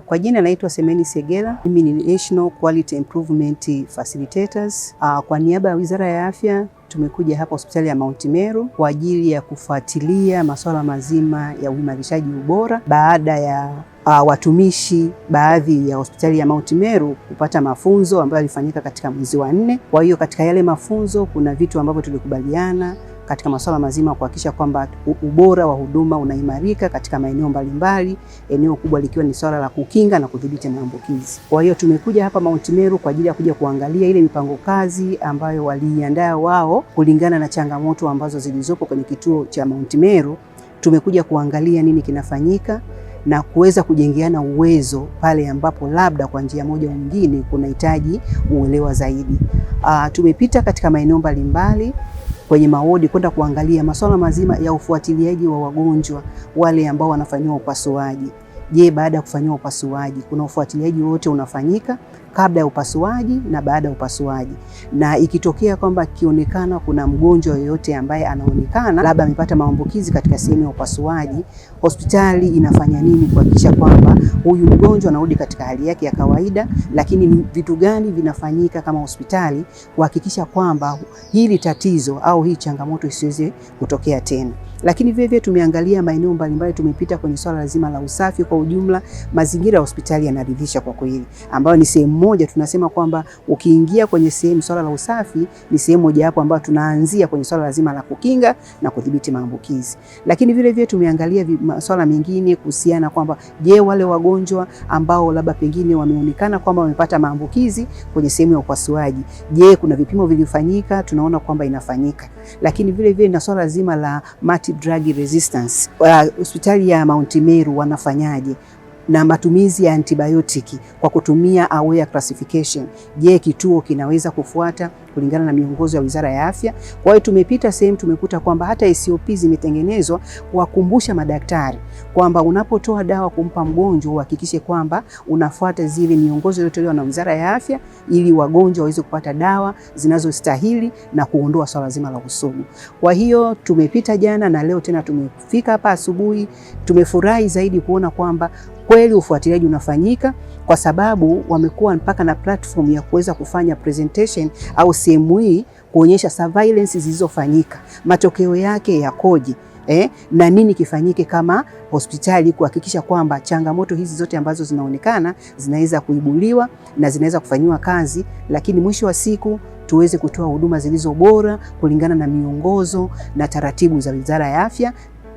Kwa jina naitwa Semeni Segera, mimi ni National Quality Improvement Facilitators. Kwa niaba ya Wizara ya Afya tumekuja hapa hospitali ya Mount Meru kwa ajili ya kufuatilia masuala mazima ya uimarishaji ubora baada ya watumishi baadhi ya hospitali ya Mount Meru kupata mafunzo ambayo yalifanyika katika mwezi wa 4. Kwa hiyo katika yale mafunzo kuna vitu ambavyo tulikubaliana katika masuala mazima kuhakikisha kwamba ubora wa huduma unaimarika katika maeneo mbalimbali, eneo kubwa likiwa ni swala la kukinga na kudhibiti maambukizi. Kwa hiyo tumekuja hapa Mount Meru kwa ajili ya kuja kuangalia ile mipango kazi ambayo waliiandaa wao kulingana na changamoto ambazo zilizopo kwenye kituo cha Mount Meru. Tumekuja kuangalia nini kinafanyika na kuweza kujengeana uwezo pale ambapo labda kwa njia moja au nyingine kunahitaji uelewa zaidi. Tumepita katika maeneo mbalimbali kwenye mawodi kwenda kuangalia masuala mazima ya ufuatiliaji wa wagonjwa wale ambao wanafanyiwa upasuaji. Je, baada ya kufanyiwa upasuaji kuna ufuatiliaji wote unafanyika kabla ya upasuaji na baada ya upasuaji? Na ikitokea kwamba kionekana kuna mgonjwa yoyote ambaye anaonekana labda amepata maambukizi katika sehemu ya upasuaji, hospitali inafanya nini kuhakikisha kwamba huyu mgonjwa anarudi katika hali yake ya kawaida? Lakini vitu gani vinafanyika kama hospitali kuhakikisha kwamba hili tatizo au hii changamoto isiweze kutokea tena? Lakini vile vile tumeangalia maeneo mbalimbali, tumepita kwenye swala zima la usafi kwa ujumla. Mazingira ya hospitali yanaridhisha kwa kweli, ambayo ni sehemu moja tunasema kwamba ukiingia kwenye sehemu, swala la usafi ni sehemu moja hapo ambayo tunaanzia kwenye swala zima la kukinga na kudhibiti maambukizi. Lakini vile vile tumeangalia masuala mengine kuhusiana kwamba je, wale wagonjwa ambao labda pengine wameonekana kwamba wamepata maambukizi kwenye sehemu ya upasuaji, je, kuna vipimo vilifanyika? Tunaona kwamba inafanyika. Lakini vile vile na swala zima la multi drug resistance, hospitali ya Mount Meru wanafanyaje na matumizi ya antibiotiki kwa kutumia AWaRe classification? Je, kituo kinaweza kufuata kulingana na miongozo ya Wizara ya Afya? Kwa hiyo tumepita sehemu, tumekuta kwamba hata SOP zimetengenezwa kuwakumbusha madaktari kwamba unapotoa dawa kumpa mgonjwa uhakikishe kwamba unafuata zile miongozo iliyotolewa na Wizara ya Afya ili wagonjwa waweze kupata dawa zinazostahili na kuondoa swala zima la usugu. Kwa hiyo tumepita jana na leo tena tumefika hapa asubuhi, tumefurahi zaidi kuona kwamba kweli ufuatiliaji unafanyika, kwa sababu wamekuwa mpaka na platform ya kuweza kufanya presentation au sehemu hii kuonyesha surveillance zilizofanyika, matokeo yake yakoje, na nini kifanyike kama hospitali kuhakikisha kwamba changamoto hizi zote ambazo zinaonekana zinaweza kuibuliwa na zinaweza kufanyiwa kazi, lakini mwisho wa siku tuweze kutoa huduma zilizo bora kulingana na miongozo na taratibu za Wizara ya Afya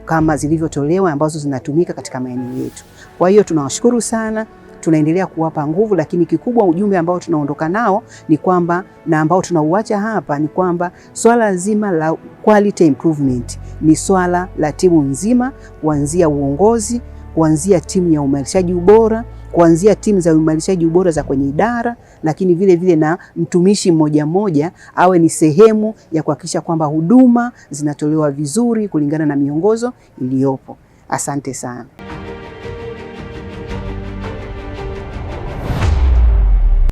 kama zilivyotolewa ambazo zinatumika katika maeneo yetu. Kwa hiyo tunawashukuru sana, tunaendelea kuwapa nguvu, lakini kikubwa ujumbe ambao tunaondoka nao ni kwamba na ambao tunauacha hapa ni kwamba swala zima la quality improvement ni swala la timu nzima, kuanzia uongozi, kuanzia timu ya uimarishaji ubora, kuanzia timu za uimarishaji ubora za kwenye idara, lakini vile vile na mtumishi mmoja mmoja awe ni sehemu ya kuhakikisha kwamba huduma zinatolewa vizuri kulingana na miongozo iliyopo. Asante sana.